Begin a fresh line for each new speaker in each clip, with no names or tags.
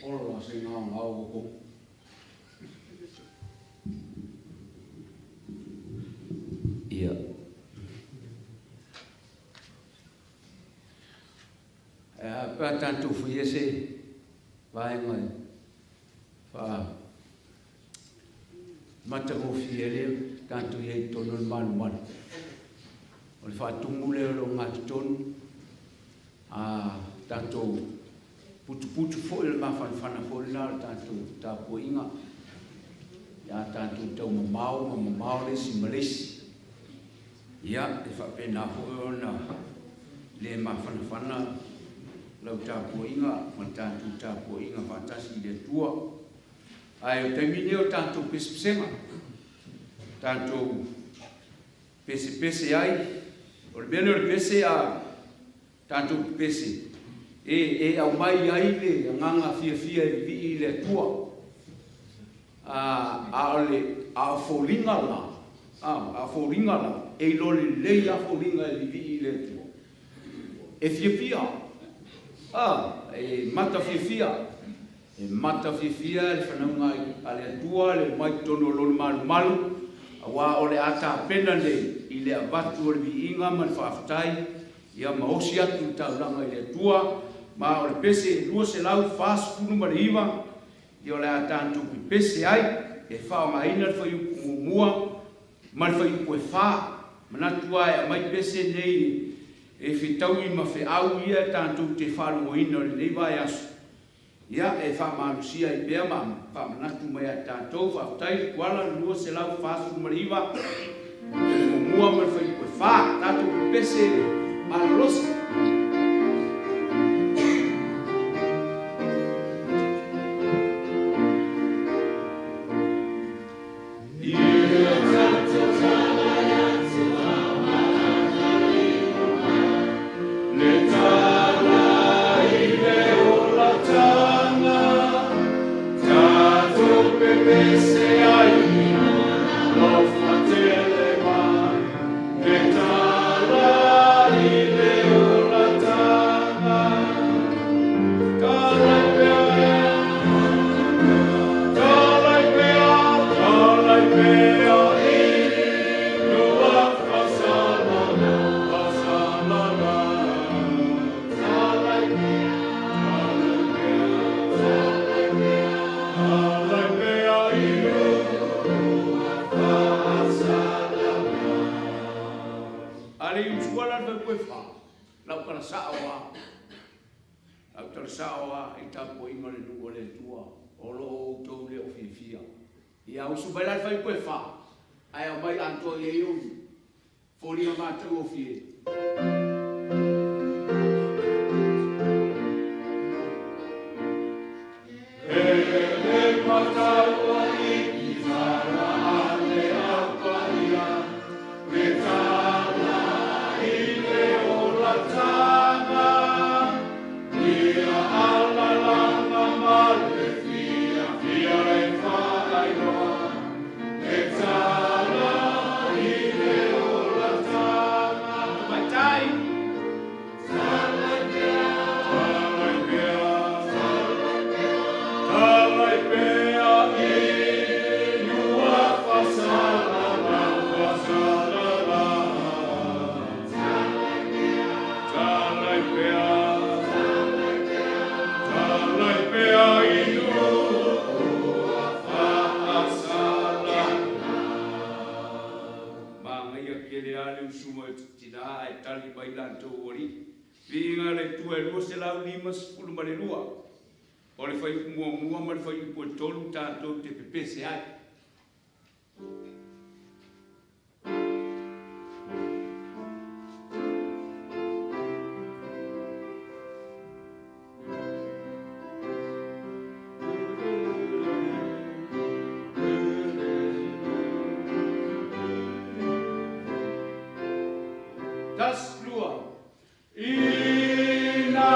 Ola se gaogao ua kou.
Ia.
Ae a pe a tatou faia se vaega e faa matagofie ai le tatou i ai i totonu o le malumalu. O le faatumu lea o le ogatotonu, a tatou putuputu foi o le mafanafana foi lena o le tatou tapuaiga, ia tatou taumamao ma mamao le isi ma le isi. Ia, e faapena foi ona le mafanafana lau tapuaiga ma le tatou tapuaiga faatasi i le Atua. Ae o taimi nei o tatou pesepesega, tatou pesepese ai, o le mea lea o le pese a tatou pepese, e, e aumai ai le agaga fiafia e vivii i le Atua. A, a o le, a o foliga la, a, a o foliga la, e iloa lelei lava foliga e vivii i le Atua. E fiafia, a, e matafiafia, e matafiafia le fanauga a le Atua le omai i totonu o Lona malumalu, aua o le a tapena nei i le avatu o le viiga ma le faafetai, ia ma osi atu le taulaga i le Atua, ma o le pese 249, Ia o le a tatou pepese ai e faaaogaina le fuaiupu muamua ma le fuaiupu e fa. Manatu lava e aumai pese nei e fetaui ma feau ia tatou te faalogoina o lenei vaiaso, ia e faamalosia ai pea ma faamanatu mai ia tatou. Faafetai le Tuala 249, le muamua ma le fuaiupu e fa. Tatou pepese malolosi. Ale i usu ala le fai koe fa, lau tala sao a. Lau tala sao a i tapuaiga le nuu o le Atua, o lo o outou le o fiafia. Ia usu mai la le fai koe fa, ae aumai atoa i ai ou foliga matagofie. Manaia tele lava le usu mai o tina ae tali mai latou alii. Viiga le Atua e 252 o le fuaiupu muamua ma le fuaiupu e tolu tatou te pepese ai. Tas lua. Ina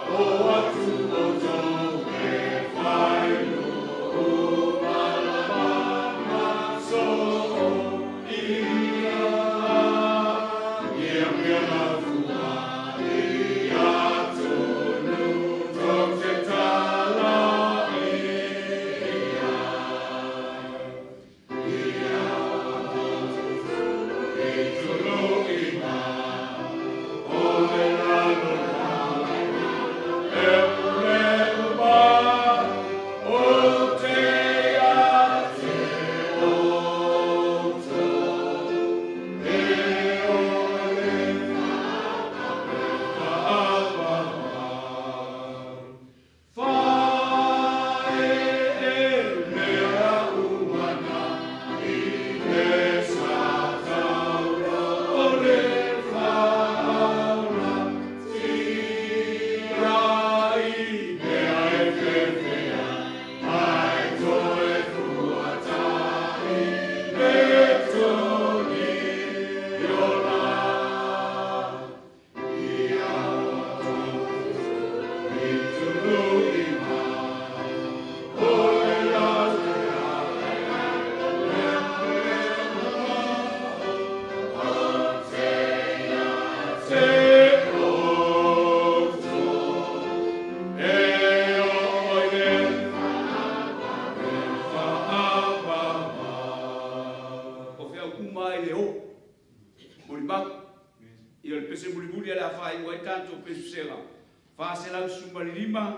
o atu outou e fai nuu ma mulimuli o le a faaiu ai tatou pesega, 415,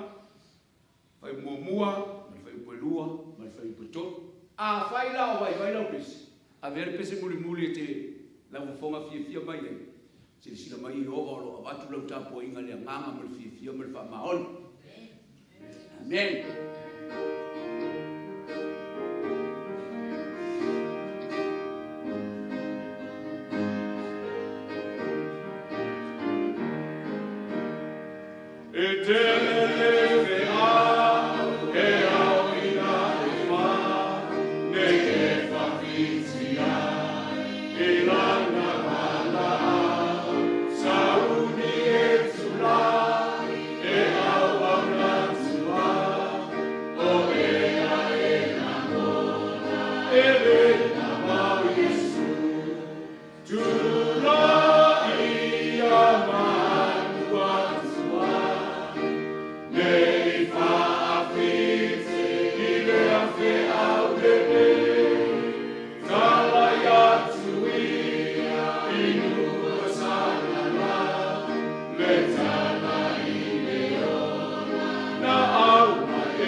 fuaiupu muamua ma le fuaiupu e lua ma le fuaiupu e tolu. Afai la o vaivai lau pese, avea le pese mulimuli e te lau fofoga fiafia mai ai. Silasila mai Ieova o lo o avatu lau tapuaiga i le agaga ma le fiafia ma le faamaoni. Amene. E tele le feau e ao ina e fa, nei e fawhitia i lana valaau, sauni e tula e auauna tua, o ea e lagona e le namau Iesu. Tula ia manu atua, nei faafiti i le afeau lelei, talai atu ia inu ua salala, le tala i le ola na aumai e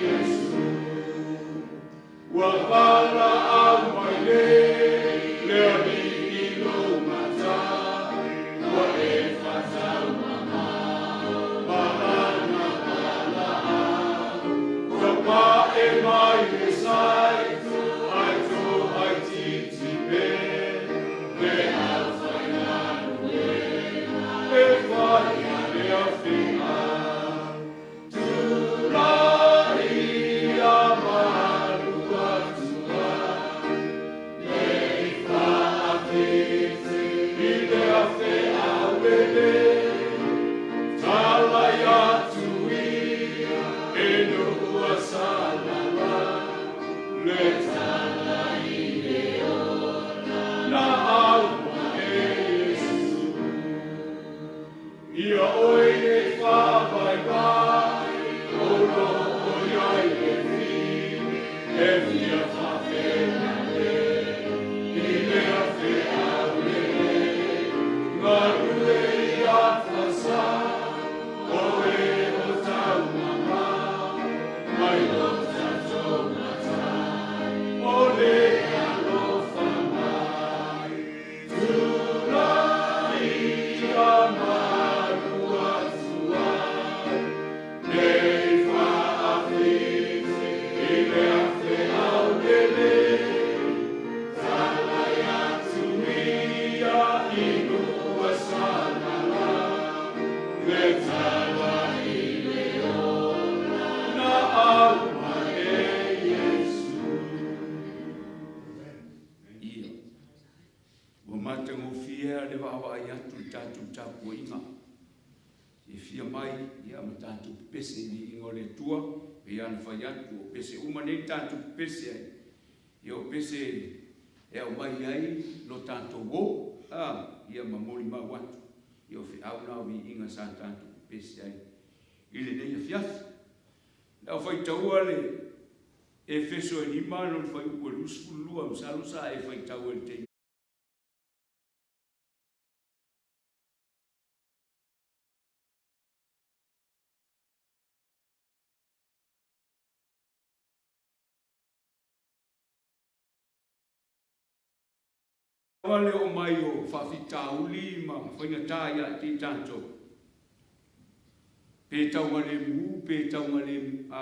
Iesu. Ua valaau mai nei le Alii i lou mata, ua e faataumamao ma lana valaau. Ua pae mai le sai, ai to ai titi pe, le aufaigaluega e fai a lea feau. Tula ia malu atua, nei faafiti i le afeau lelei, talai atu ia e nuu ua salala, le tala i le ola na aumai e Iesu. Ia oe nei faavaivai, o lo o i ai le fili, e fia faafegawe i lea feau lelei, galue i atasa, o e o taumama, mai lo tatou matai, o le alofa mai. Tula ia malu atua, nei faafiti i le afeau lelei, talai atu ia inu ua salala, le tala i le ola na aumai e Iesu. Ia, ua matagofie lava le vaavaai atu i le tatou tapuaiga. Fiafia mai ia ma tatou pepese i viiga o le Atua, pei lava ona fai atu, o pese uma nei na tatou pepese ai, ia o pese e aumai ai lo tatou o, a, ia ma molimau atu, ia o feau na o viiga sa tatou pepese ai i lenei afiafi. Le aufaitaua le Efeso e lima no le fuaiupu e 22, masalo sa e faitau ai i le taimi. Lava le oo mai o faafitauli ma faigata ia te i tatou, pe taugalemu pe taugalemu, a,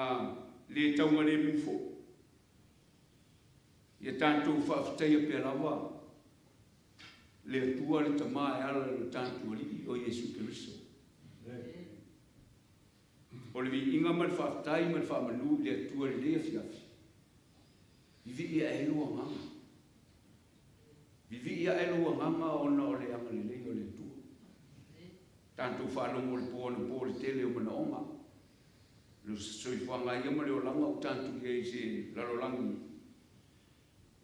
le taugalemu foi. Ia tatou faafetaia pea lava le Atua le Tama e ala i lo tatou Alii o Iesu Keriso. O le viiga ma le faafetai ma le faamanu i le Atua i lenei afiafi, vivii ae lou agaga. Vivii ae lou agaga ona o le agalelei o le Atua. Tatou faalogo i le po anapo i le tele o manaoga, le soifuaga ia ma le olaga ua tatou i ai i se lalolagi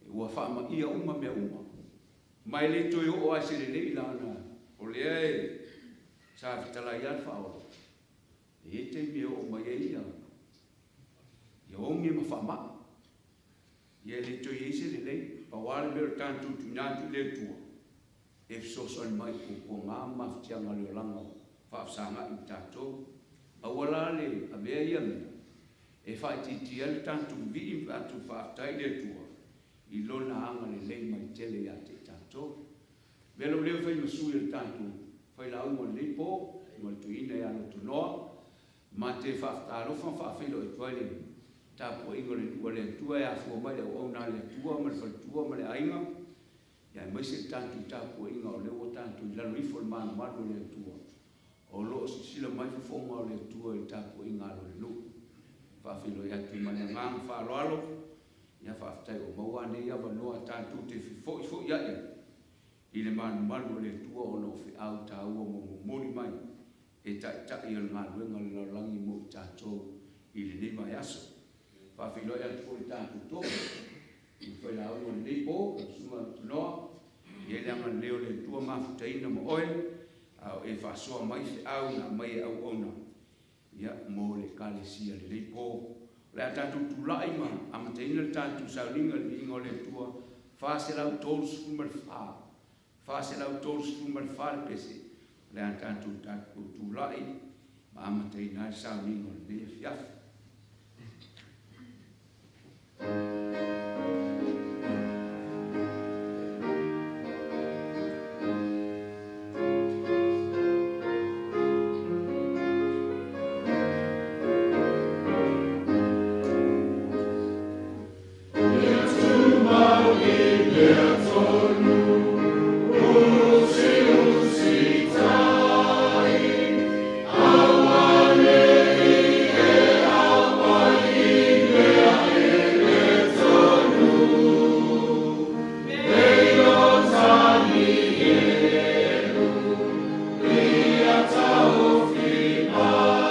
ua faamaia uma mea uma. Ma e le toe oo lava i se lelei lana o lea e sa fetalai lava le Faaola. E i ai taimi e oo mai ai ia oge ma faamai. Ia e le toe i ai se lelei. Pau lava le mea o le tatou tuuina atu i le Atua. E fesoasoani mai i puapuaga ma mafatiaga o le olaga o faafesagai ma tatou. Aua la le avea ia mea e faaitiitia ai le tatou vivii ma tatou faafetai i le Atua i Lona agalelei mai tele ia te i tatou. Avea lou leo e fai ma sui o le tatou failauga o lenei po, ma le toeaina ia Lotonoa, ma te faafetalofa ma faafeiloai atu ai le tapuaiga o le nuu a le Atua e afua mai le auauna a le Atua ma le faletua ma le aiga, ia aemaise le tatou tapuaiga o lea ua tatou i lalo ifo o le malumalu o le Atua, o lo o silasila mai fofoga o le Atua i le tapuaiga a lona nuu. Faafeiloai atu ma le agaga faaaloalo, ia faafetai ua maua nei avanoa tatou te fefoifoiai ai i le malumalu o le Atua ona o feau taua ua momoli mai e Taitai o le galuega a le lalolagi mo i tatou i lenei vaiaso. Faafeiloai atu foi i le tatou tofi i le failauga o lenei po, lau Susuga Lotonoa, e i ai le agalelei o le Atua mafutaina ma oe, a o e faasoa mai feau na aumai e auauna ia, mo le Ekalesia i lenei po. O le a tatou tulai ma amataina le tatou sauniga i le viiga o le Atua 434. 434 le pese, o le a tatou tatou tulai ma amataina ai le sauniga o lenei afiafi.
Ia tumau i mea tonu, usiusi tai, Auanei e auai i mea e le tonu, Nei o Tanielu, ia taofi mau.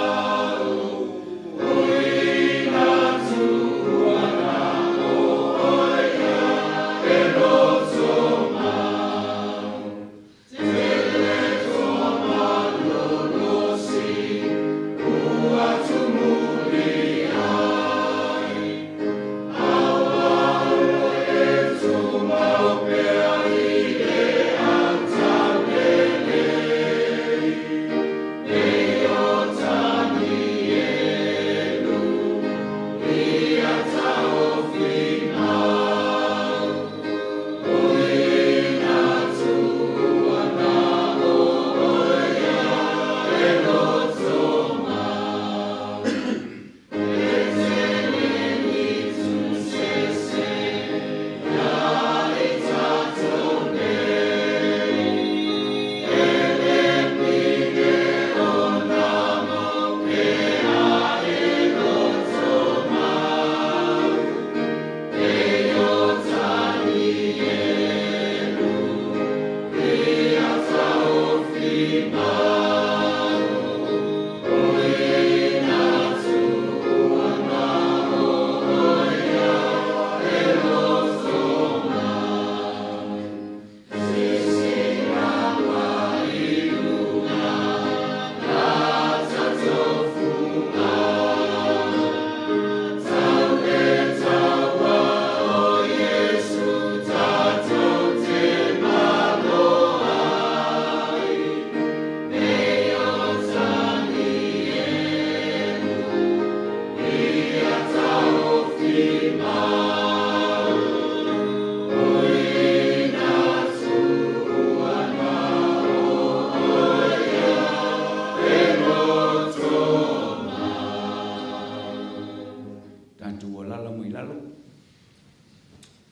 Tatou alala mai lalo,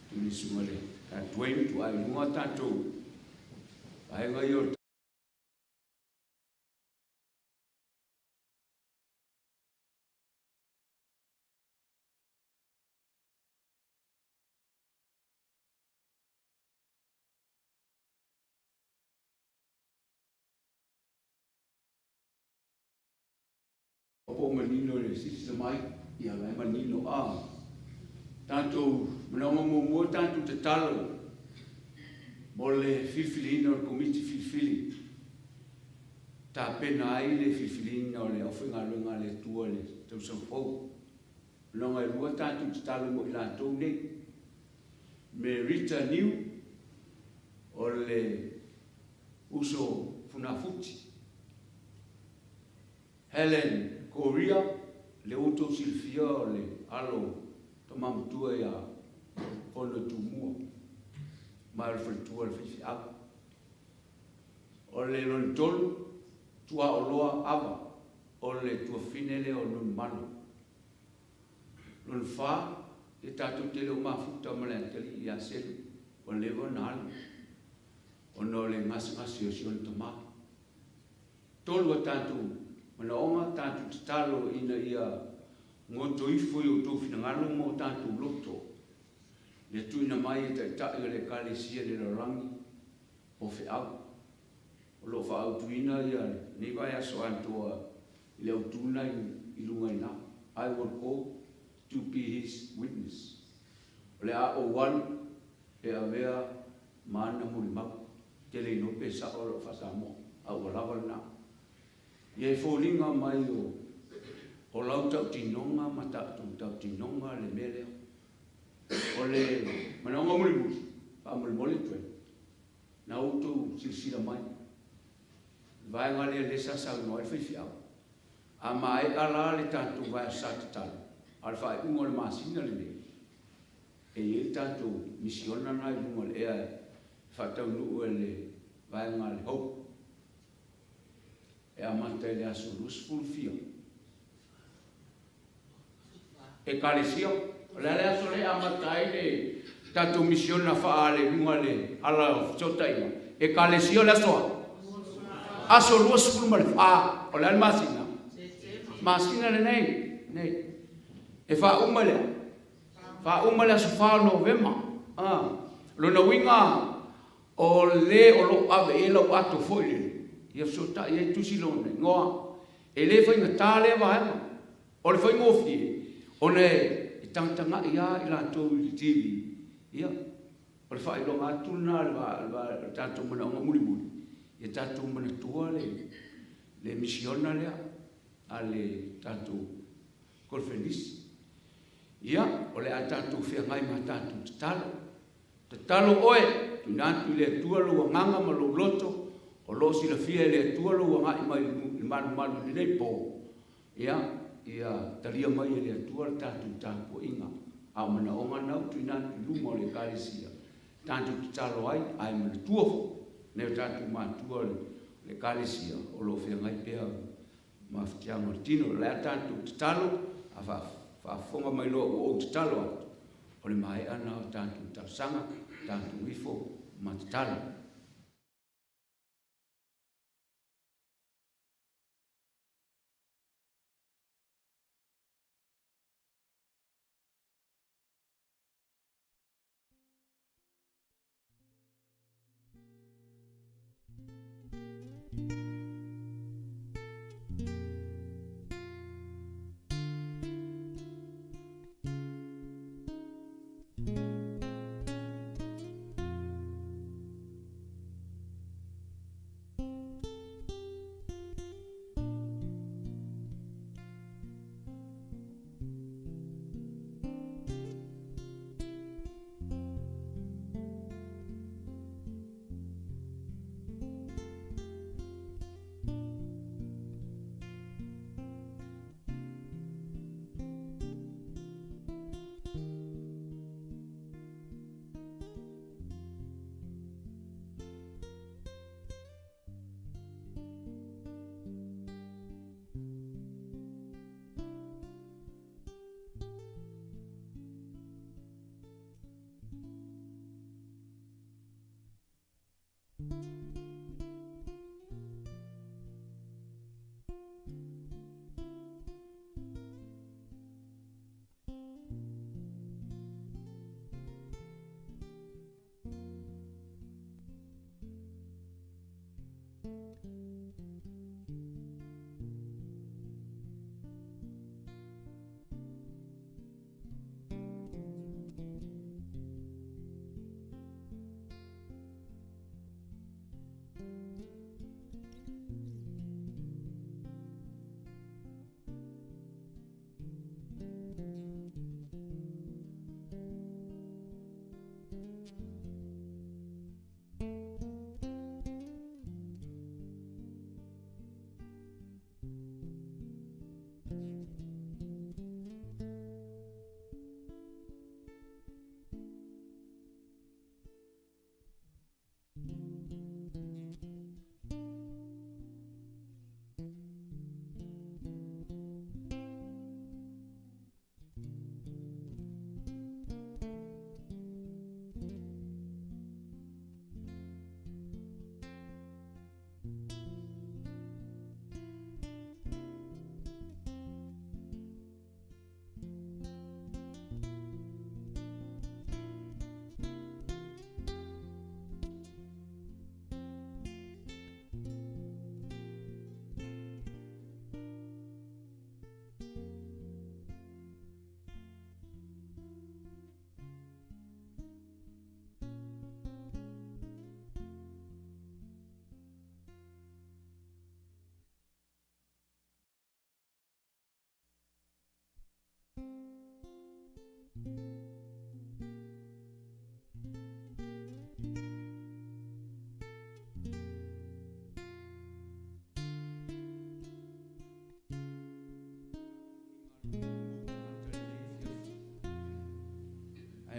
tu le susuga i le tatou Dwayne, tuai i luga tatou vaega ia o le Po o manino i le silasila mai, ia la e manino a. Tatou manaoga muamua tatou tatalo mo le filifiliina o le Komiti Filifili tapena ai le filifiliina o le aufaigaluega a le Atua i le tausaga fou. Manaoga e lua tatou tatalo mo i latou nei. Me Rita Niu o le. Uso Funafuti. Helen Koria, lea ua outou silafia o le alo o tama matua ia Fonotumua, ma o le faletua o le faifeau. O le lona tolu, Tuaoloa Ava, o le tuafafine lea o Nonumalo. Lona fa, ia tatou te le o mafuta ma le atalii ia Selu, ua leva ona alu ona o le gasegase o si ona tama. Tolu a tatou manaoga, tatou tatalo ina ia goto ifo i outou finagalo ma o tatou loto le tuuina mai e Taitai o le Ekalesia i le lalolagi o feau o lo o faaautuina lenei vaiaso atoa i le autu lena i luga i ina, I will go to be his witness. O le a ou alu e avea ma ana molimau. Ou te le iloa pe sao lau faa-Samoa, a ua lava lena. Ia e foliga mai o o lau tautinoga ma tatou tautinoga le mea lea. O le manaoga mulimuli, faamolemole Trent, na outou silasila mai i le vaega lea lea sa saunoa ai le faifeau. A maea la le tatou vaiaso sa tatalo, a o le faaiuga o le masina lenei, e i ai le tatou misiona lena i luga o le ea e faataunuu e le vaega a le Hope e amata i le aso 20 fia. Ekalesia. O le a le aso lea e amata ai le tatou misiona faa-ale i luga le ala o fesootaiga? Ekalesia o le aso a? Aso 24. O le a le masina? Masina lenei. Nei. E faauma le a? Faauma le aso 4 o Novema. Ah. Lona uiga o le o lo o ave i ai lau ato foi lele, ia fesootai ai tusi lona igoa. E le faigata lea vaega. O le faigofie, ona e tagatagai lava i latou i le TV, ia, o le faailoga atu lena o le tatou manaoga mulimuli, ia tatou manatua le misiona lea a le tatou Koneferenisi. Ia, o le a tatou feagai ma tatou tatalo. Tatalo oe, tuuina atu i le Atua lou agaga ma lou loto, o lo o silafia e le Atua lou agai mai i le malumalu i lenei po. Ia, ia talia mai e le Atua le tatou tapuaiga, a o manaoga na ua tuuina atu i luma o le Ekalesia, tatou tatalo ai, ae manatua foi nai o tatou matua o le Ekalesia o lo o feagai pea ma mafatiaga o le tino. O le a tatou tatalo, a faafofoga mai loa ua ou tatalo atu, o le maea lena o tatou talosaga, tatou ifo ma tatalo.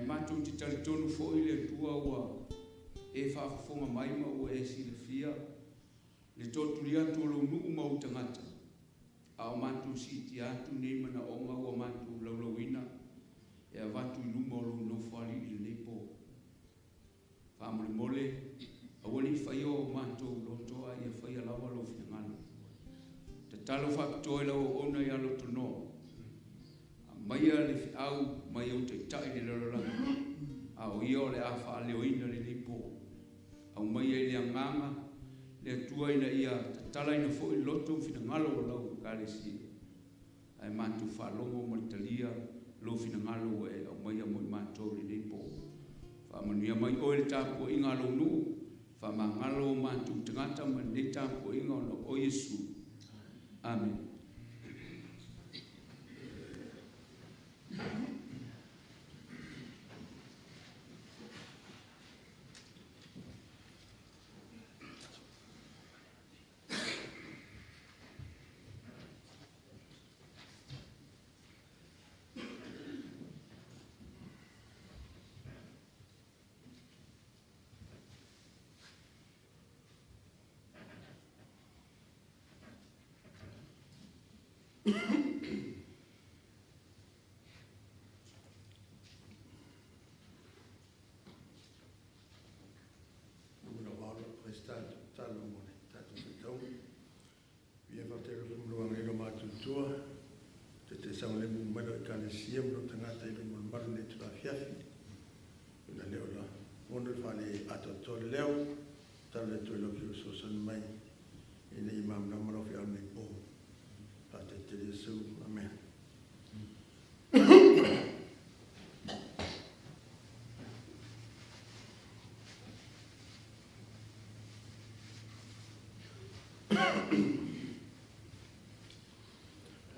matou te talitonu foi le Atua ua E faafofoga mai ma ua E silafia le tootuli atu o Lou nuu ma Ou tagata, a o matou siitia atu nei manaoga ua matou laulauina e avatu i luma o Lou Nofoalii i lenei po. Faamolemole, aua ne i faia o matou loto a ia faia lava Lou finagalo. Tatalo faapitoa i Lau auauna ia Lotonoa, aumaia le feau mai ou taitai i le lalolagi, a o ia o le a faaleoina lenei po. Aumaia i le Agaga le Atua ina ia tatalaina foi loto ma finagalo o Lau Ekalesia, ae matou faalogo ma le talia Lou finagalo ua E aumaia mo i matou i lenei po. Faamanuia mai Oe i le tapuaiga a Lou nuu, faamagalo o matou tagata mai lenei tapuaiga ona o Oe Iesu. Amene.
Ua alo le tatalo mo le tatou faitauga. Ia faafetai lau Afioga i le matutua, te saogalemu mai lau Ekalesia ma lou tagata i luma o le malu i lenei itula afiafi. Ona lea o la ono le faale atoatoa le leo, tatalo le Atua i lau Afioga fesoasoani mai ina ia malamalama lau feau i lenei po. Faafetai tele Iesu. Amene.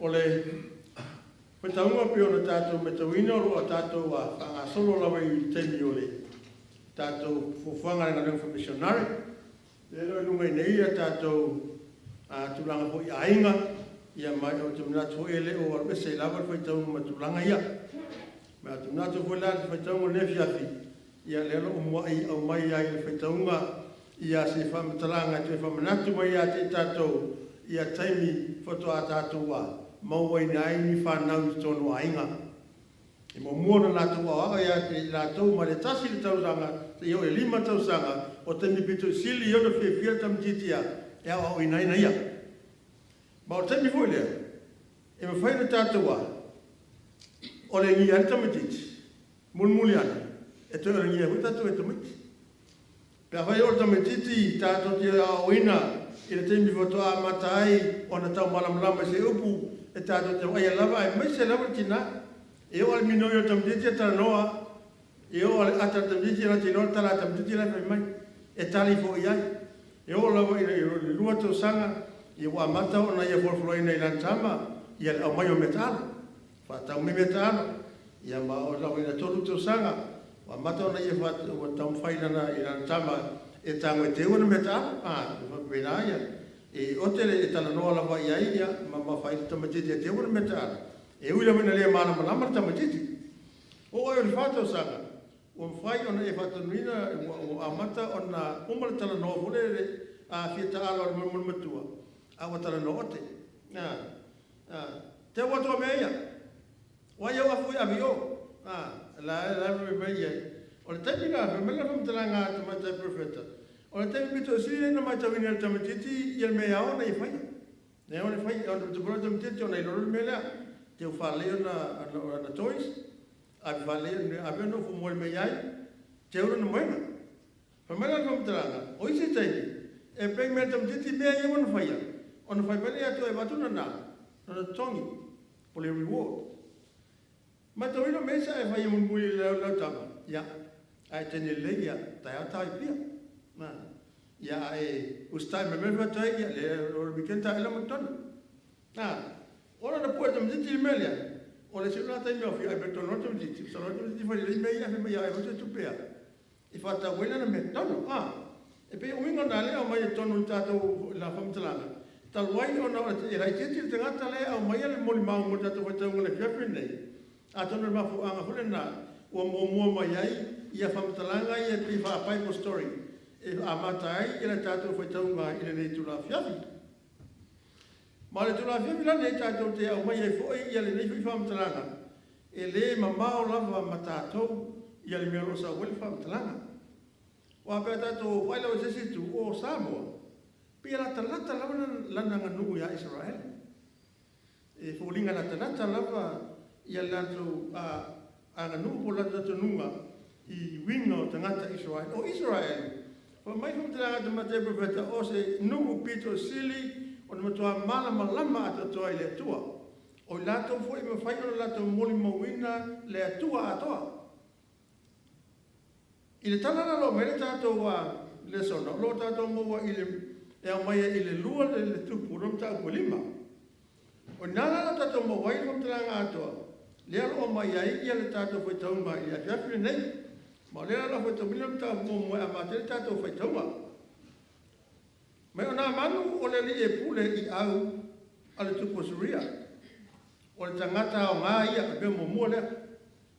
O le faitauga pei ona tatou matauina o lo o tatou faagasolo lava i le taimi o le tatou fuafuaga i le galuega faa-missionary. Lea o lo o i luga i nei a tatou tulaga foi i aiga, ia ma ou te manatu foi e le o alu ese ai lava le faitauga ma tulaga ia. Ma ou te manatu foi la i le faitauga o lenei afiafi, ia lea o lo o muai aumai ai i le faitauga ia se faamatalaga e toe faamanatu mai ia te i tatou ia taimi faatoa tatou mauaina ai ni fanau i totonu o aiga. E muamua ona latou aoao ia te i latou mai le 1 le tausaga seia oo i le 5 tausaga, o taimi pito i sili ona fiafia le tamaitiiti e aoaoina ai na ia. Ma o le taimi foi lea e mafai ona tatou a olegia ai le tamaitiiti, mulimuli ane e toe olegia ai foi tatou e tamaiti. Pe afai o le tamaitiiti tatou te aoaoina i le taimi faatoa amata ai ona tau malamalama i se upu e tatou te vaaia lava aemaise lava le tina. E oo lava i le minoi o le tamaitiiti e talanoa, e oo lava i le ata o le tamaitiiti e lata iloa le tala a le tamaitiiti la e fai mai, e tali foi i ai. E oo lava i le 2 tausaga ia ua amata ona ia folafolaina i lana tama ia le aumai o mea taalo. Faatau mai mea taalo, ia ma oo lava ina 3 tausaga, ua amata ona ia ua taumafai i lana i lana tama e tago e teu ana mea taalo. A, e faapena ia, e ote le e talanoa lava i ai ia ma ma fai le tamaitiiti e teu ana mea taalo, e ui lava ina le malamalama le tamaitiiti. Oo ai o le 4 tausaga, ua mafai ona e faatonuina ua ua amata ona uma le talanoa foi lele a fia taalo a le molemole matua, a ua talanoa ote. A. A, te ua atu a mea ia. Ua ia afu i ave i o. A, la la fai mai i ai. O le taimi la, fai mai le faamatalaga a le tamaitai perofeta, o le taimi pito sili lea na matauina e le tamaitiiti ia le mea e ao ona ia faia. E ao ona faia, ona tupu loa le tamaitiiti ona iloa loa le mea lea. Teu faalelei ona, ona, ona toys, ave faalelei, ave ona ufu moe mai ai, teu lona moega. Fai mai la le faamatalaga, o isi taimi, e pei mai le tamaitiiti mea ia ua na faia, ona fai mai lea ia te oe e avatu lana, lana totogi, po o le reward. Matauina mea sa e faia mulimuli i lau, lau tama, ia, a e teine lelei, ia, taeao ta i Apia. Na, ia, a e usitai mai mea fai atu ai, ia, le, o le weekend ta ela ma totonu. Na, ona na pue le tamaitiiti i le mea lea, o le isi la taimi o afio ai mai totonu o le tamaitiiti, masalo le tamaitiiti fai lelei mea ia, fai mai ia e avatu e tupe a. E faatau ai lana meatonu. A, e pei o uiga na lea e aumai i totonu o le tatou la faamatalaga, talu ai ona e laitiiti le tagata lea e aumaia le molimau mo le tatou faitauga i le afiafi lenei, atonu o le mafuaaga foi lena ua muamua mai ai ia faamatalaga ia e pei faa-Bible story e amata ai le tatou faitauga i lenei itula afiafi. Ma o le itula afiafi la lenei tatou te aumaia ai foi ia lenei foi faamatalaga e le mamao lava ma tatou ia le mea o lo o sau ai le faamatalaga. Aua pe a tatou vaai lava i se isi itu, o Samoa, pei e latalata lava lana aganuu ia Isaraelu. E foliga latalata lava ia le latou aganuu po o le latou talitonuga i uiga o tagata Isaraelu. O Isaraelu, fai mai le faamatalaga a Tamaitai Perofeta, o se nuu pito sili ona matua malamalama atoatoa i le Atua. O i latou foi e mafai ona latou molimauina le Atua atoa. I le tala la o lo o aumai ai le tatou lesona, o lo o tatou maua i le, e aumaia i le 2 le Tupu, lona mataupu e 5. O i ina la o lo o tatou maua ai le faamatalaga atoa, lea o lo o aumai ai ia le tatou faitauga i le afiafi lenei. Ma o lea la o le a faitauina le mataupu muamua e amata ai le tatou faitauga. Mai o Naamanu o le alii e pule i au a le tupu o Suria. O le tagata aoga ia, o le mea muamua lea.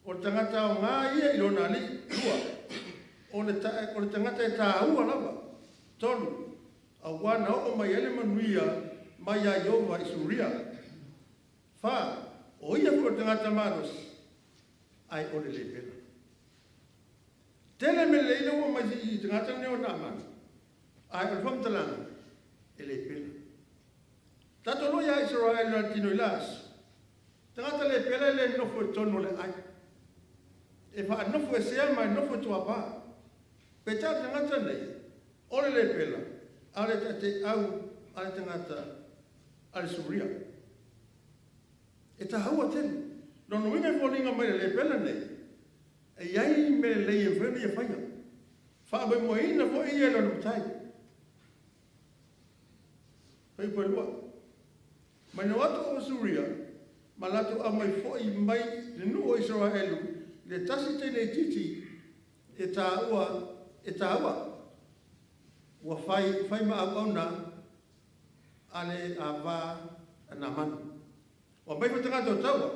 O le tagata aoga ia i lona alii. 2. O le, o le tagata e taua lava. 3. Auā na oo mai ai le manuia mai ia Ieova i Suria. 4. O ia foi o le tagata malosi, ae o le lepera. Tele mea lelei lea ua aumai i le tagata lenei o Naamani, ae o le faamatalaga, e lepera. Tatou iloa ia Isaraelu i lana tino i la aso, tagata lepera e le nofo i totonu o le aai. E faanofoesea ma e nofo i tuapa. Peitai o le tagata nei, o le lepera, a o le taitaiau a le tagata a le Suria. E taua tele. Lona uiga e foliga mai le lepera nei, e i ai mea lelei e mafai ona ia faia. Faamoemoeina foi ia i lona matai. Fuaiupu 2. Mai na o atu o Suria ma latou aumai foi mai le nuu o Isaraelu le tasi teine itiiti e taua e taua ua fai fai ma auauna a le ava a Naamani. Ua aumai foi tagata o taua,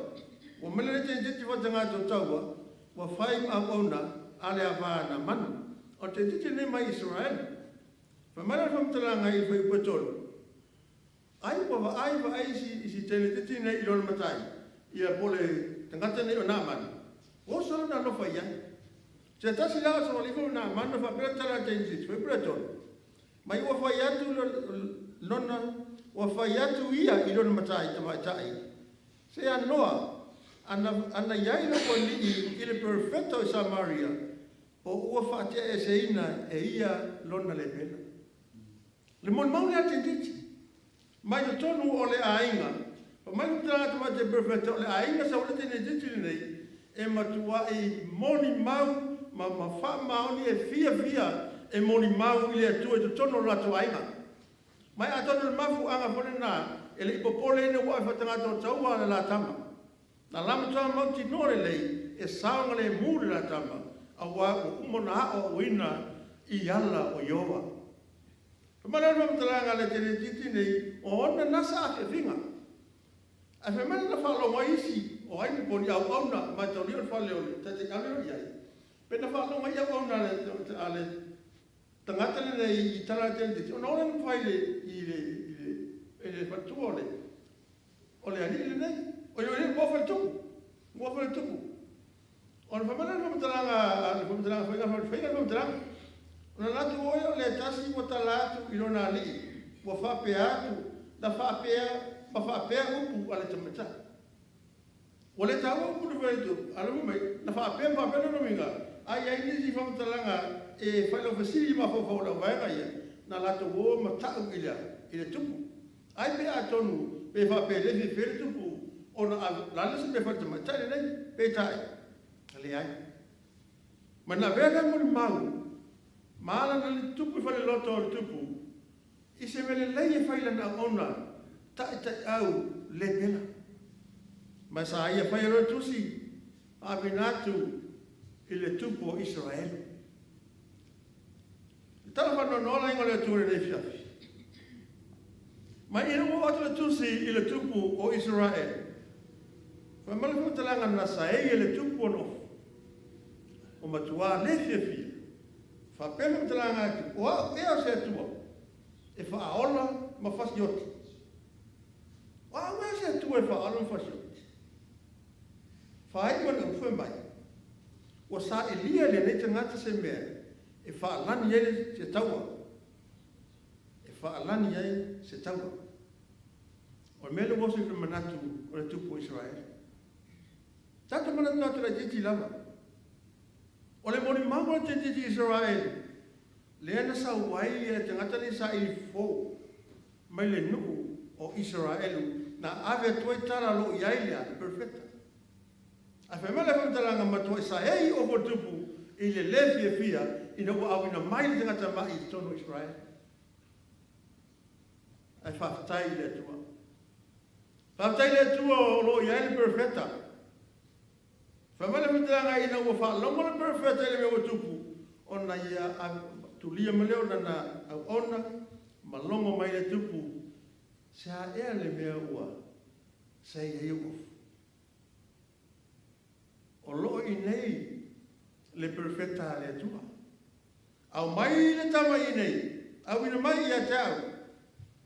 ua aumai lenei teine itiiti foi tagata o taua ua fai ma auauna a le ava a Naamani. O le teine itiiti lenei mai Isaraelu. Fai mai la le faamatalaga i le fuaiupu e 3, Ai ua vaai vaai i si teine itiiti nei i lona matai, ia po o le tagata nei o Naamani, ua oso lona alofa i ai. Se tasi la o savali ifo o Naamani ona faapea le tala a le teine itiiti, fuaiupu le 3, Mai ua fai atu lona, ua fai atu ia i lona matai tamaitai, Se anoa, ana, ana i ai lou alii i le perofeta o Samaria, o ua faateaeseina e ia lona lepena. Le molimau lea a Tenditi, mai totonu o le aiga, fai mai le tagata tamaitai perofeta o le aiga sa ua Tenditi lenei, e matuai molimau ma, ma faamaoni e fiafia e molimau i le Atua i totonu o le latou aiga. Mai atonu o le mafuaaga foi lena e le i popole ina ua ave faatagata o taua a le la tama. Na la matua mautinoa lelei e saogalemu le la tama, auā ua uma ona aoaoina i ala o Ieova. Fai mai la le faamatalaga a le Tenetiti nei, o ona na saafiafiga. Ae fai mai lana faalogo ai isi o ai po o ni auauna mataulia o le fale o le taitai'au lea o i ai, pe na faalogo ai i auauna a le tagata lenei i tala a le Tenetiti, ona o lea na fai i le, i le, i le, i le faletua o le, O le alii lenei. O le alii ua faletupu. Ua faletupu. Ona fai mai lea o le faamatalaga a le faamatalaga faiga faiga le faamatalaga. Ona alu atu oe o le tasi ua tala atu i lona alii, ua faapea atu, na faapea ma faapea upu a le tamaitai. Ua le taua upu na fai atu, a o le fai mai, na faapea ma faapea lona uiga, a i ai nisi faamatalaga e failaufesili i mafaufau o le auvaega ia, na latou o ma ta'u i le a? I le tupu. Ai pe atonu pe faapea e le fiafia le tupu ona a la le isi mea fai le tamaitai lenei, peitai, na leai. Ma na avea lea molimau ma ala na le tupu i faleloto o le tupu i se mea lelei e fai i lana auauna ta'itai'au le pela. Ma sa ia faia loa le tusi faavina atu i le tupu o Isaraelu. Le tala faanoanoa laina o le Atua i lenei afiafi. Mai ina ua oo atu le tusi i le tupu o Isaraelu, fai mai le faamatalaga na saei e le tupu ona ofu. Ua matuā le fiafia. Faapea le faamatalaga atu, O au ea o se Atua e faaola ma fasioti? O au ea o se Atua e faaola ma fasioti? Faaiu le upu fai mai, Ua sailia e lenei tagata se mea e faalani ai se taua, e faalani ai se taua. O le mea lea ua oso i le manatu o le tupu o Isaraelu. Tatou manatu atu laitiiti lava. O le molimau a le teineitiiti Isaraelu, lea na sau ai le tagata lenei saili fofo mai le nuu o Isaraelu na ave atu ai tala o lo o i ai le a? Le perofeta. Ae fai mai le faamatalaga, Matuai saei ofo le tupu i le le fiafia ina ua auina mai le tagata ma'i i totonu o Isaraelu. Ae faafetai i le Atua. Faafetai i le Atua o lo o i ai le Perofeta. Fai mai le faamatalaga ina ua faalogo le Perofeta i le mea ua tupu, ona ia tulia mai lea o lana auauna ma logo mai le tupu, se a ea le mea ua sei ai ou ofu? O lo o i inei le Perofeta a le Atua. Aumai le tama i inei, auina mai ia te au,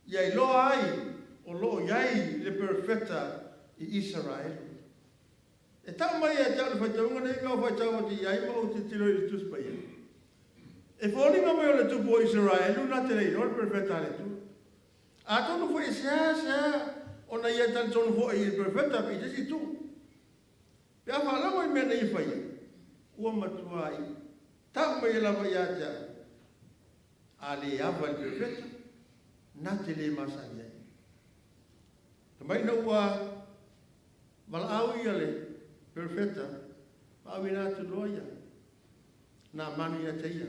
ia iloa ai o lo o i ai le Perofeta i Isaraelu. E tau mai ia te au le faitauga nei mea o faitau atu i ai ma ou tilotilo i le Tusi Paia. E foliga mai o le tupu o Isaraelu na te le iloa le Perofeta a le Atua. Atonu foi e seasea ona ia talitonu foi i le Perofeta i le isi itu. Pe a faalogo i mea na ia faia, ua matuai tau mai lava ia te au, A le ava i le Perofeta, na te le masani ai. Tamai ina ua valaau ia le Perofeta, ma auina atu loa ia Naamani ia te ia,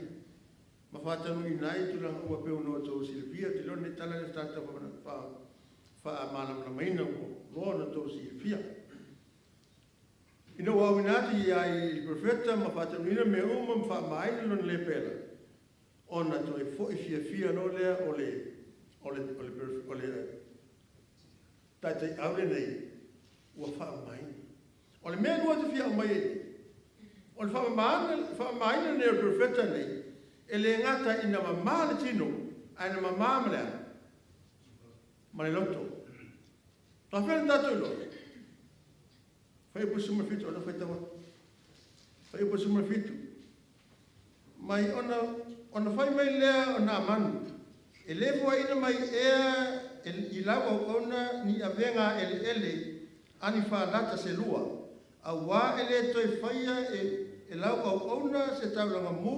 ma faataunuuina ai tulaga uma pei ona outou silafia. Ou te iloa lenei tala lea sa tatou faamalamalamaina ua loa ona outou silafia. Ina ua auina atu ia i le Perofeta ma faataunuuina mea uma ma faamamaina lona lepela, ona toe foi fiafia loa lea o le o le o le o le taitaiau lenei ua faamamaina. O le mea lua ou te fia aumaia i inei, o le faamamaina lenei o le Perofeta lenei, e le gata ina mama le tino, ae na mama ma le a? Ma le loto. Faafefea ona tatou iloa? Fuaiupu 17, o lea e faitau atu. Fuaiupu 17. Mai ona, ona fai mai lea o Naamani, E le foaiina mai ea i lau auauna ni avega eleele a ni falata se lua, auā e le toe faia e lau auauna se taulaga mū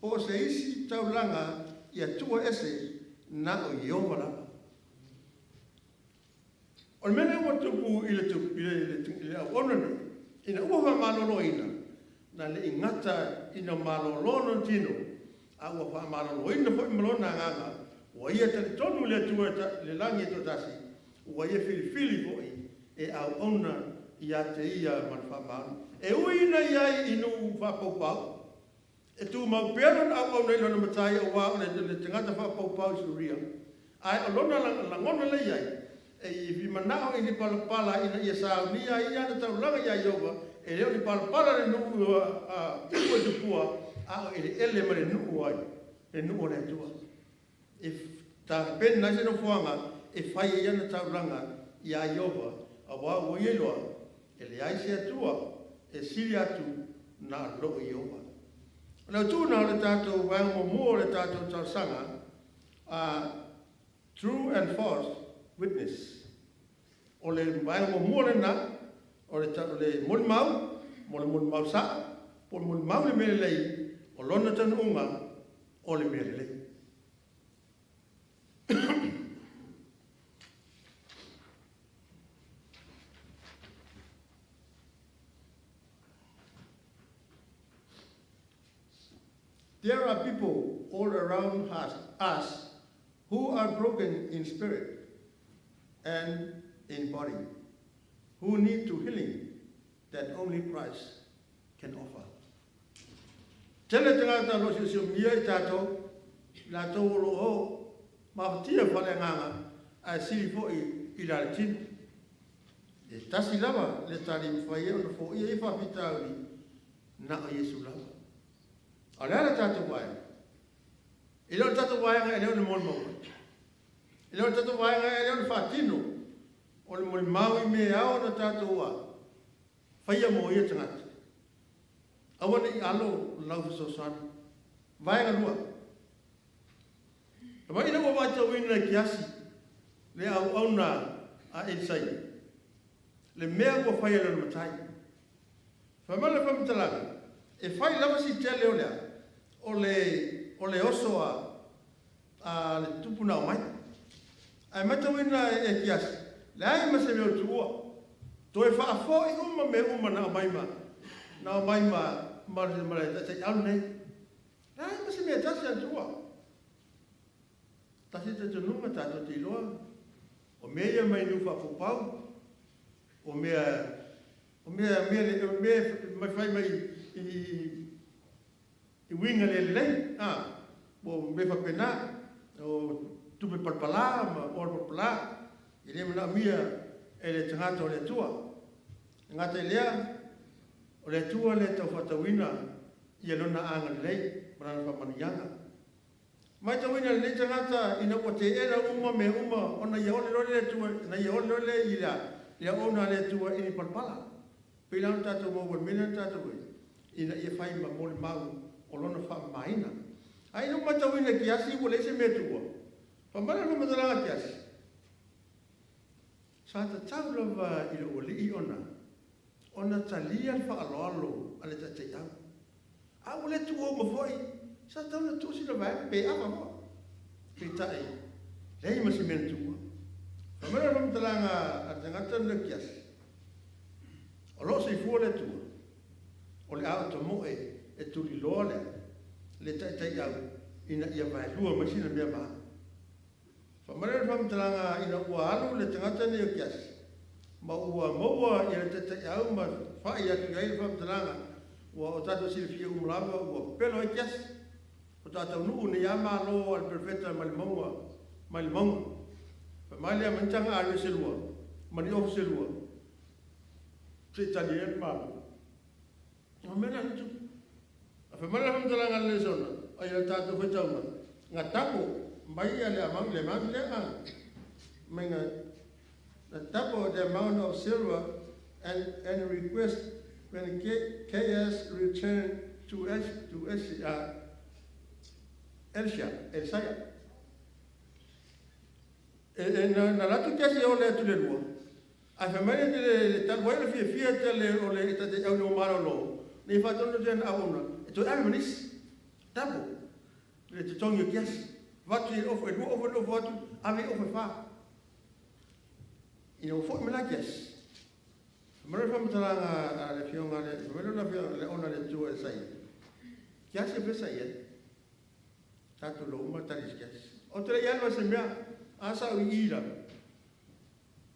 po o se isi taulaga i atua ese na o Ieova lava. O le mea lea ua tupu i le, i le, i le auauna nei, ina ua faamaloloina, na le i gata ina malolo lona tino, a ua faamaloloina foi ma lona agaga, ua ia talitonu i le Atua i le lagi e toatasi, ua ia filifili foi e auauna ia te ia ma le faamaoni. E ui ina i ai i nuu faapaupau, E tumau pea lona auauna i lona matai aua o le tagata faapaupau i Suria, ae o lona lagona lea i ai, e i manao i ni palapala ina ia saunia ai ana taulaga iā Ieova, e le o ni palapala le nuu a Ipu e tupua, a o eleele ma le nuu ai, le nuu o le Atua. E tapena ai se nofoaga e fai ai ana taulaga iā Ieova, aua ua ia iloa, e leai se Atua e sili atu na loo Ieova. O le autu na o le tatou vaega muamua o le tatou talosaga a True and False Witness. O le vaega muamua lena o le, o le molimau, mo le molimau sa'o, po o le molimau le mea lelei, o lona taunuuga o le mea lelei. There are people all around us who are broken in spirit and in body, who need to healing that only Christ can offer. Tele tagata o lo o siosiomia i tatou, i latou o lo o mafatia faaleagaga ae sili foi i la le tino. E tasi lava le tali e mafai ai ona foia ia faafitauli. Na o Iesu lava. A o le a le tatou vaega? E le o le tatou vaega e le o le molimau ai. E le o le tatou vaega e le o le faatino o le molimau i mea e ao ona tatou a faia mo ia tagata. Aua ne i alo lau fesoasoani. Vaega 2. Aua ina ua vaitauina e Kiasi le auauna a Elisaia, le mea ua faia e lona matai. Fai mai le faamatalaga, e fai lava si tele o le a? O le, o le oso a, a le tupu na aumai. Ae matauina e Kiasi, leai ma se mea o tuua. Toe faafoi uma mea uma na aumai ma, na aumai ma, ma, ma le taitaiau lenei. Leai ma se mea e tasi a tuua. Tasi le talitonuga tatou te iloa, o mea ia mai nuu faapaupau, o mea, o mea, mea, o mea mai fai mai i, i uiga le lelei, a, o mea faapena, o tupe palapala ma ola palapala, e le manaomia e le tagata o le Atua. E gata i lea, o le Atua lea e taufaatauina ia Lona agalelei ma Lana faamanuiaga. Matauina lenei tagata ina ua teena uma mea uma ona ia ole loa le Atua, na ia ole loa lea i le le auauna a le Atua i ni palapala. Pei la ona tatou maua i le mea lea na tatou ai, ina ia fai ma molimau o lona faamamaina. Ae ina ua matauina e Kiasi ua leai se mea e tuua, fai mai lana faamatalaga a Kiasi, Sa tatau lava i lou alii ona ona talia le faaaloalo a le taitaiau. A ua le tuua uma foi, sa tatau ona tuu sina vaega pe ava foi. Peitai, leai ma se mea na tuua. Fai mai le faamatalaga a le tagata lenei o Kiasi, O lo o soifua le Atua, o le a ou tamoe e tuliloa le le taitaiau ina ia vaelua mai sina mea ma au. Fai mai le faamatalaga ina ua alu le tagata nei o Kiasi, ma ua maua ia le taitaiau ma fa'i atu i ai le faamatalaga, ua o tatou silafia uma lava ua pepelo ai Kiasi, faatoa taunuu nei a malo a le perofeta mai le mauga mai le mauga. Fai mai lea ma ni taga ario se lua, ma ni ofu se lua, se i tali ai le Malo. O mea na tutupu. A fai mai le faamatalaga a le lesona, ai le tatou faitauga, nga double mai ia le amount le amount lea a mai nga the double the amount of silver and and request when K, KS return to S to S Elsia Elsaia. E, e na, na latu kiasi o le atu le lua. Ae fai mai le, le talu ai o le fiafia tele o le taitaiau ina ua malolo, nei faatonu atu ana auauna e toe ave ma nisi. Double le totogi o kiasi. Avatu i ofu e lua ofu e nofo atu, ave i ofu e fa. Ina ua foi mai la kiasi. Fai mai le faamatalaga a le afioga le, fai mai le afioga le ona le Atua e Saia. Kiasi e pesa i ai. Tatou iloa uma le tali i se kiasi. Ou te le i alu ai se mea, a sa ou i i lava.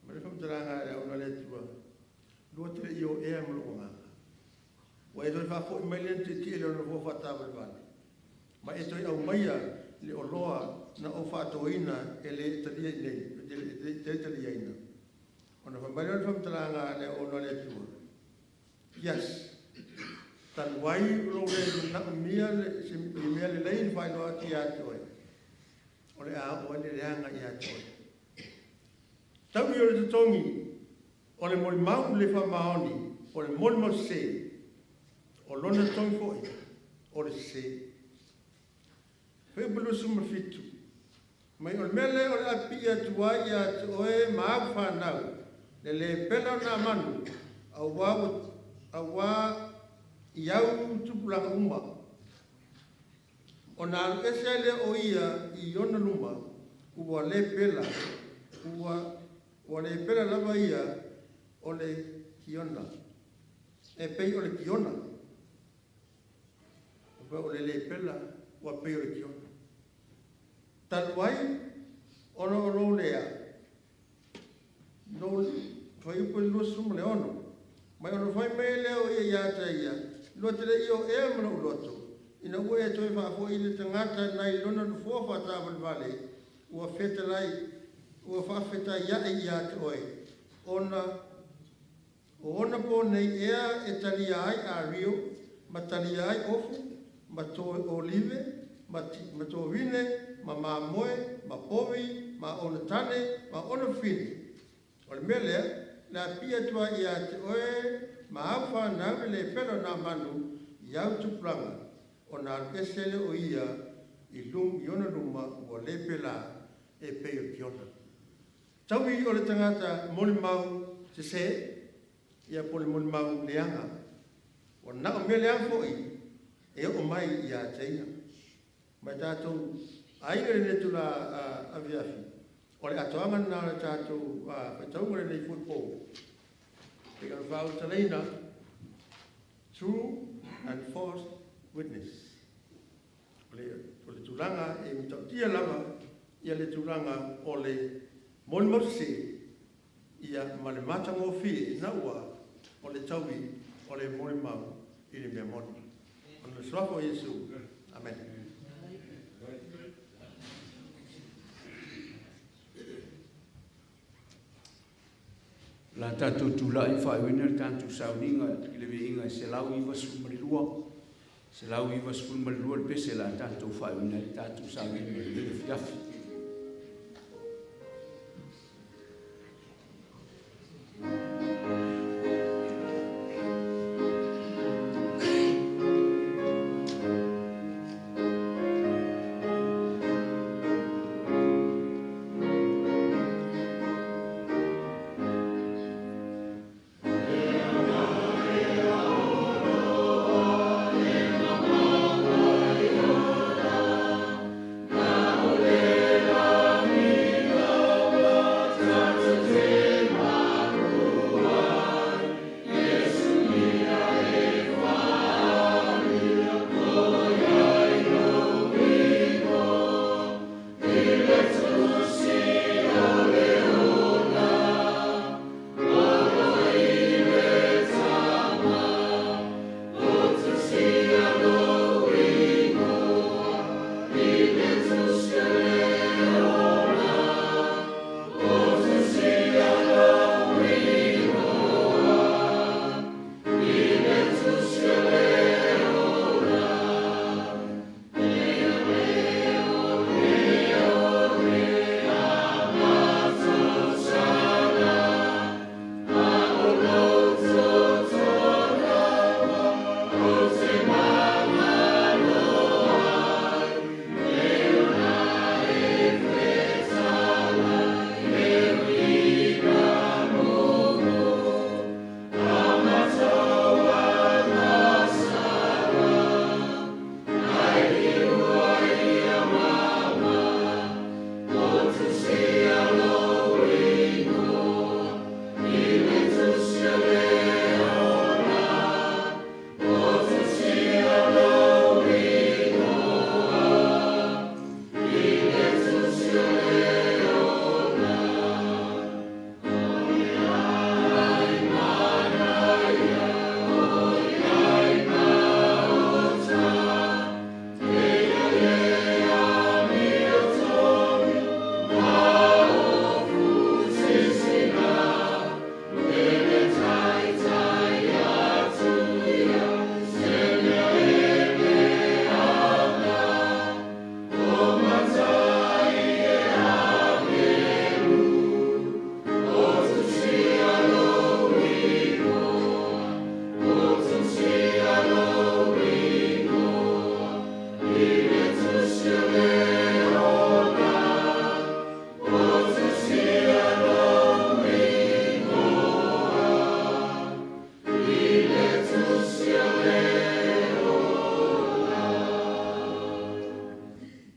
Ma le faamatalaga a le auauna a le Atua, Lua te le i o ea ma lou agaga. Ua e toe faafoi mai le tietie i lona nofoa faataavalevale, ma e toe aumaia le oloa na ou faatoina e le e talia i nei, e le taliaina. Ona fai mai lea o le faamatalaga a le auauna a le Atua, Yes! Talu ai o lou le manaomia se mea lelei na faailoa atu ia te oe, o le a oo ai le leaga ia te oe. Taui o le totogi o le molimau le faamaoni o le molimau sese, o lona totogi foi o le sese. Fuaiupu 27, Mai o le mea lea o le a pipii atu ai ia te oe ma au fanau, le lepela o Naamanu, auā ua, auā i au tupulaga uma. Ona alu ese ai lea o ia i ona luma, ua lepela, ua, ua lepela lava ia o le Kiona, e pei o le Kiona. O le lepela ua pei o le Kiona. Talu ai ona o lou lea, lou fuaiupu e 26, mai ona fai mai lea o ia ia te ia, Lua te le i o ea ma lou loto, ina ua e toe faafoi i le tagata nai lona nofoa faataavalevale, ua fetalai, ua faafetaiaʻi ia te oe, ona o ona po nei ea e talia ai Ario. ma talia ai ofu, ma to olive, ma, ti, ma tovine, ma mamoe, ma povi, ma ona tane, ma ona fini. O le mea lea, o le a pii atu ai ia te oe ma au fanau le lepela o Naamanu i au tupulaga, ona alu ese lea o ia i lum i ona luma ua le pēlā e pei o Kiona. Taui o le tagata molimau sesē, ia po o le molimau leaga. Ua na o mea leaga foi e oo mai ia te ia. Ma e tatou aiga i lenei itula afiafi, o le atoaga lena o le tatou faitauga i lenei foi po, pei ona faaulutalaina, True and False Witness. O le, o le tulaga e matautia lava ia le tulaga o le molimau sese ia ma le matagofie ina ua o le taui o le molimau i le mea moni. Ona o le Suafa o Iesu. Amene.
O le a tatou tulai e faaiuina le tatou sauniga i le viiga e 192, 192 le pese o le a tatou faaiuina ai le tatou sauniga i lenei afiafi.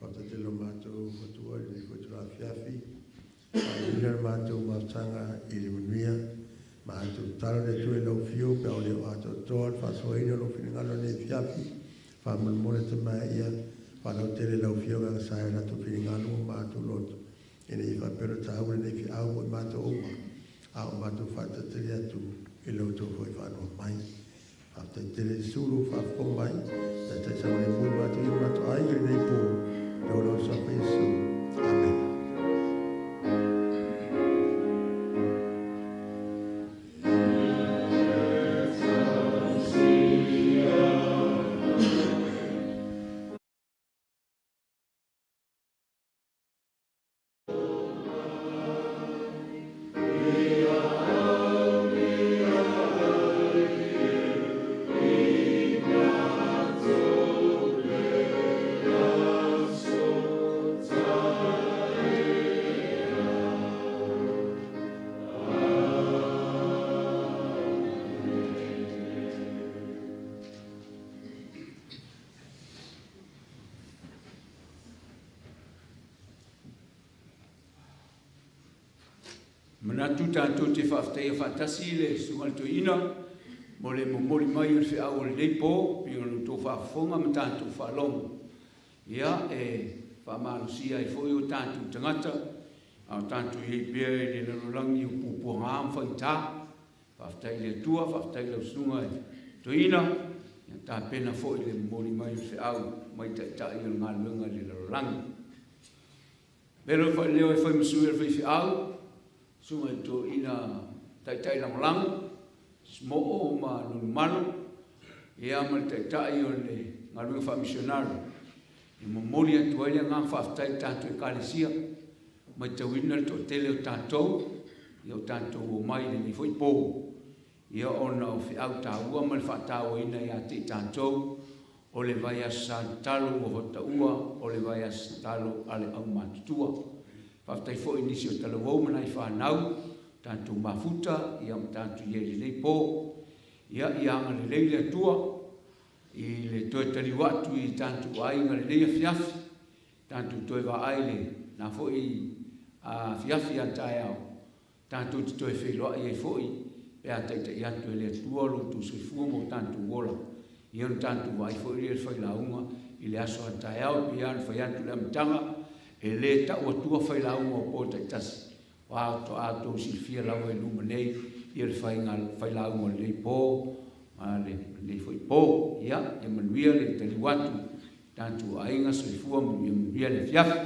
Faafetai tele lo matou Matua i lenei foi itula afiafi. Faamanuia le matou mafutaga i le manuia. Matou tatalo le Atua i lau afio pe a ua le o atoatoa le faasoaina o lou finagalo i lenei afiafi. Faamolemole tama ia faalautele i lau afio agaga sa i o latou finagalo ma matou loto ina ia faapea ona taua lenei feau mo i matou uma a o matou faatalitali atu i lo outou foi faanoa mai. Faafetai tele Iesu lou faafofoga mai, taitai saogalemu i matou ia ma matou aiga i lenei po, i lou Suafa Iesu. Amene.
Manatu tatou te faafetaia faatasi le Susuga i le Toeaina mo le momoli mai o le feau o lenei po pei ona outou faafofoga ma tatou faalogo. Ia, e faamalosia ai foi o tatou tagata a o tatou i ai pea i le lalolagi o puapuaga ma faigata. Faafetai i le Atua, faafetai i lau Susuga i le Toeaina, ia tapena foi le momoli mai o le feau mai Taitai o le galuega i le lalolagi. Melo leo e fai ma sui o le faifeau, susuga i toeaina taitai lagolago, Smoo ma Nonumalo, ia ma le taitai o le galuega faamisionare, e momoli atu ai le agaga faafetai i le tatou Ekalesia, matauina le toatele o tatou, ia o tatou omai i lenei foi po. Ia ona o feau taua ma le faatauaina ia te i tatou o le vaiaso Sa Tatalo ua taua o le vaiaso tatalo a le aumatutua. Faafetai foi i nisi o talavou ma nai fanau tatou mafuta ia ma tatou i ai i lenei po. Ia ia agalelei le Atua i le toe taliu atu i tatou aiga lenei afiafi, tatou toe vaai lena foi afiafi a taeao. Tatou te toe feiloai ai foi pe a taitai atu e le Atua lo outou soifua ma o tatou ola, ia ona tatou vaai foi lea i le failauga i le aso a taeao. E pei lava ona fai atu i le amataga, e le tau atua failauga o po taitasi, aua faatoa outou silafia lava i luma nei ia le faiga failauga o lenei po ma lenei foi po. Ia, ia manuia le taliu atu i tatou aiga, soifua ma ia manuia le afiafi.